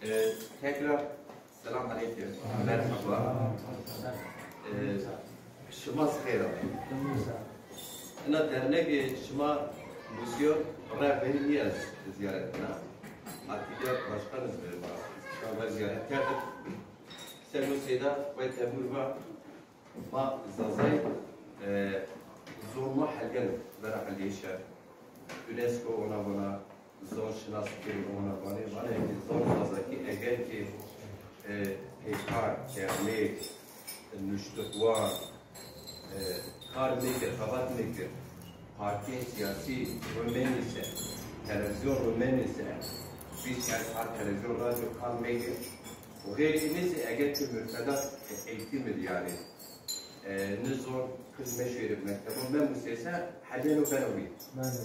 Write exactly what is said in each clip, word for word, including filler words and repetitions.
E, tekrar selam aleyküm. Merhaba. E, şima xeyr amê. Ina dernegê şima nusîyo, rê verî nîya ez ziyaret kena. Atilla Başkan iz verî ma şima ver ziyaret kerdim. Sego Seyda ve Temur va ma Zazay, e, zon ma helyen vera helîyê şer. UNESCO ona vana, zon şinas kir ona vanê, vanê ki zon Zazakî eger ki, e, pêkar, dernek, nuştiqwan, e, kar nêkir, xebat nêkir, partiyên sîyasî rumenî se, televîzyon rumenî se, vîst çar saet televîzyon, radyo kar nêkir, û xeyrî înê zî eger ki murtedat eğitim id yanî, e, ni zon qij meşêrib mektebon, memusê se, helîyeno beno wî. Belê.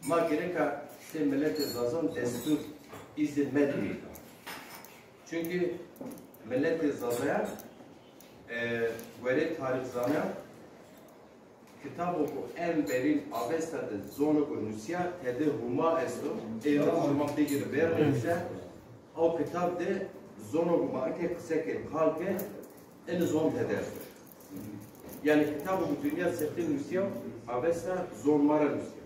Ma gereka sey miletê Zazan destûr, îzin medî. Çunkî miletê Zazayan, e, gorê tarîxzanan, kitabo ku en verîn Avesta de zono ku nusîya, tede Huma esto. Ê de şima bigîri ver nivîse, o kitab de zono ku ma eke qise ke, qal ke, en zon tede esto. Yanî kitabo ku dinya sifte nusîya, Avesta zon ma ra nusîya.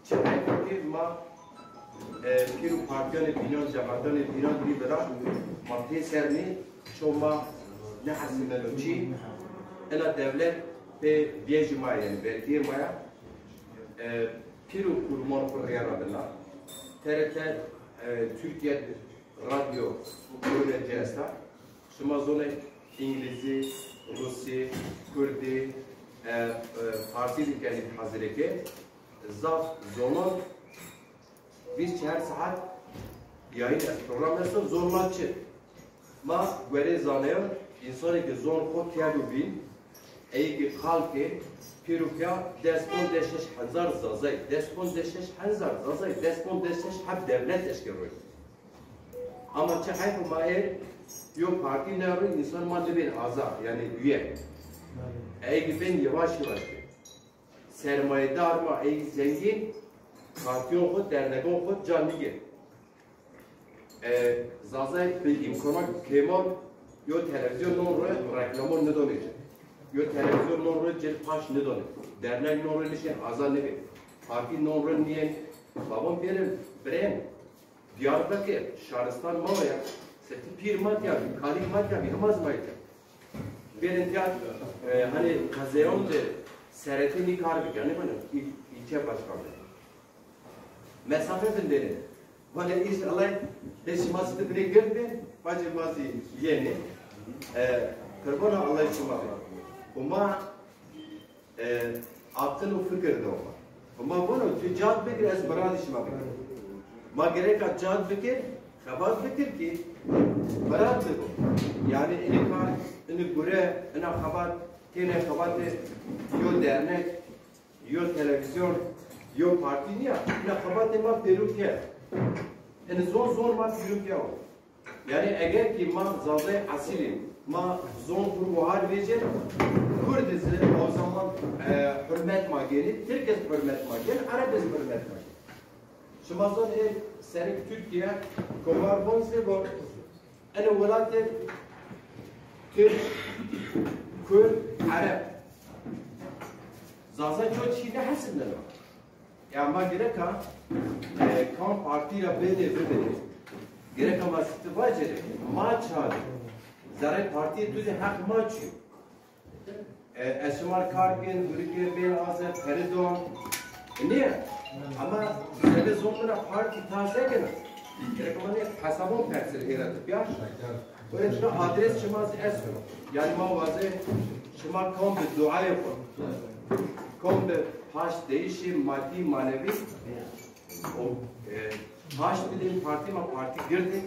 Çi heyf ke ma, e, pîr û partiyanê bînan, cematanê bînan rî vira, ma pêser nî, ço ma nêhesibeno çî, ina dewlet pê vejî ma ya, yanî vergîyê ma ya, e, pîr û kurman xwu rêya ra bina. T R T, e, Türkiye Radyo, gurunê ci esta. Şima zonê îngilîzî, rusî, kurdî, e, e, farsî zî kenî hazirê ke. Zaf zonon vîst çar saet yayın est, program esto, zon ma çi? Ma gorê zaneyan, însanê ke zon xo kerdo bîn, ey ke qal ke, pêro ke ya, des pon des şeş hezar Zazay, des pon des şeş hezar Zazay, des pon des şeş heb dewlet eşke roy. Ama çi heyf ma ê yo partî nêro, însan ma nêbên aza, yanî üye. Ey ke bên yavaş yavaş ke. Sermayedar ma ey zengîn, partiyon xwu, dernegon xwu ca nîgên. E, Zazay bi îmkanon kêman yo televîzyon non ro reklamon nidonê ci. Yo televîzyon non ro cil paş nidonê. Dernek non ro nişên aza nêbê. Partî non ro nîyên. Babon bêrin, birên. Diyarbekir, şaristan ma wa ya. Seti pîr ma tiya bî, kalîk ma tiya bî, hema zî ma tiya. Bêrin tiya, e, hanî qezeyon de seretê nî kar bikir, nêvana, îl-, îlçe başkan de. Mesafe vinderê. Vana înşallah de şima zî di binê gird bê, bacê ma zî yenê. E, qurbana Allahê şima bê. Û ma, e, aqil û fikir do ma. Û ma vano, tu cad bikir, ez miradê şima bikir. Ma gereka cad bikir, xebat bikir ki mirad bibo. Yanî inî kar, inî gure, ina xebat, têne xebatê yo dernek, yo televîzyon, yo partî nîya, ina xebatê ma pêro ke. Inî zon zon ma pêro ke o. Yanî eger ki ma Zazay esîl ê, ma zon xwu wahar vecên, Kurd zî o zaman, e, hurmet ma gênî, Tirk zî hurmet ma gên, Ereb zî hurmet ma gên. Şima zon ê serek Tirkîya Komar Bonse go, ene welatê Tirk, Kurd, Ereb. Zaza ço çî nêhesibneno. Ya ma gereka, e, kam partî ra bênê bibênê. Gereka ma siti vacêrê, ma çar. Zerrê partîyê tu de heq ma çi yo. E, ez şima r kar kên, gurî kên, bên aze, pere don. E, nîye? Ama sebe zon mi ra partî ta sekena. Gereka ma nê hesabon persir hêra de bîya. Böyle şuna adres şima zî esto. Yanî ma wazê şima kom bi duayê xo, kom bi paşt deyişê madî, manevî, o, e, paşt bidên partî, ma partî girdê,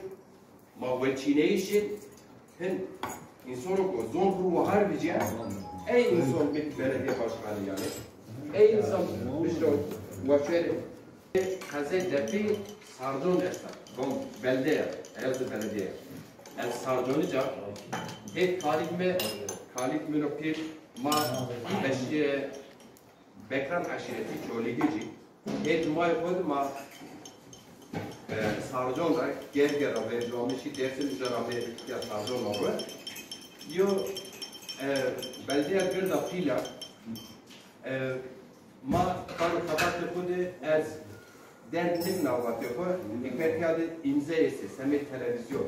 ma weçîneyişê hin însono ko zon xwu wahar bicîya, ey înson bit belediye başkanı yanî. Ey însan bişro weçerê. Qezê Depî Sarcon esta. Kom belde ya, Elazığ Belediye ya. Ez Sarconî ca, hê kalîk mi, kalîk mi ro pîr ma eşî-, Bekran eşîretî Çolîgicî. Hê cumayê xo de ma e, Sarcon ra, Gerger ra vercû ame şî Dêrsim, uca ra ame ya Sarcon ra ro. Yo, e, beldeya girda pîl a. E, ma kar û xebatê xo de ez derg nîkna vatê xo, hikmetîya de îmze estê, semê televîzyon.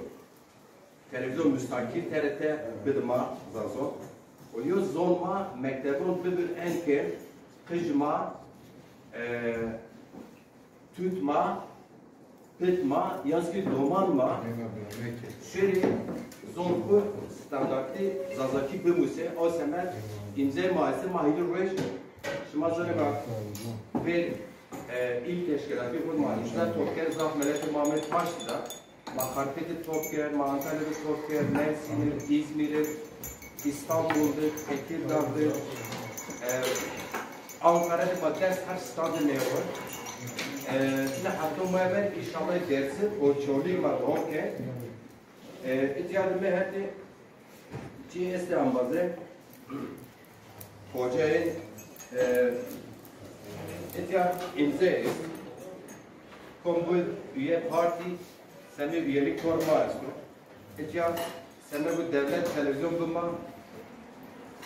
Televîzyon mustakîl T R T bid ma Zazon. Û yo zon ma mektebon bibir en ke qij ma, e, tut ma, pit ma, yan zî doman ma şêrê zon xo standartê Zazakî bimuse. O semed îmzey ma estê, ma hîrê roj şima zonê ma pê, e, îl teşkîlatî xo ma îmza top kerd, zaf meletê ma amê paştî da. Ma Xarpêt de top kerd, ma Antalya de top kerd, Mersin ir, İzmir ir, İstanbul dir, Tekirdağ dir, e, Ankara de ma des her standê nêwe. E, ne hefto ma ver înşallah Dêrsim û Çolîg ma dewam kerd. E, îtya de mi hetê Çi estê embazê? Hocayê, e, îtya îmze est. Kom bu üye partî, semê üyelik kor ma esto. Îtya semê bu devlet televîzyon bima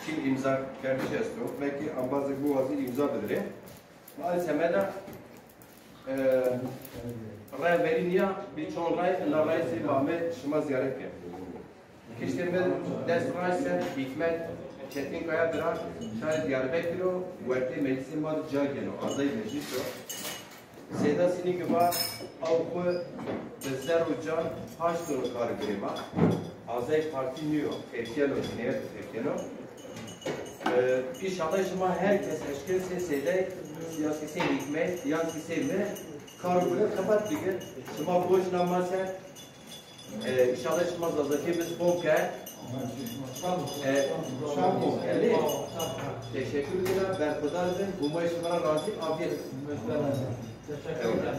çi îmza kerdiş esto. Belkî embazê bu wazî îmza bidirê. Ma semeda, e, ray verî nîya, bî çond ray, ina ray zî ma ame şima zîyaret kerd. Kiştê mi dest raşt ser Hîkmet Çetinkaya bira şarê Diyarbekir o, wertê meclisê ma de ca geno, azay meclis o. Seyda Sinîg va, aw xwu bi zerr û can paşt dono karê birê ma. Azay partî nîyo, tepkeno, nêyerdo tepkeno. E, înşallah şima her kes eşkên sey Seydayî, yan sey Hîkmet, yan sey mi, kar û gure xebat bikir. Şima boşna ma ser, e, înşallah şima Zazakî biz fom kerd. E, şan fom kerd. Teşekkür ederim. Berxudar bin. Huma şima ra razî. Afiyet. Eyvallah.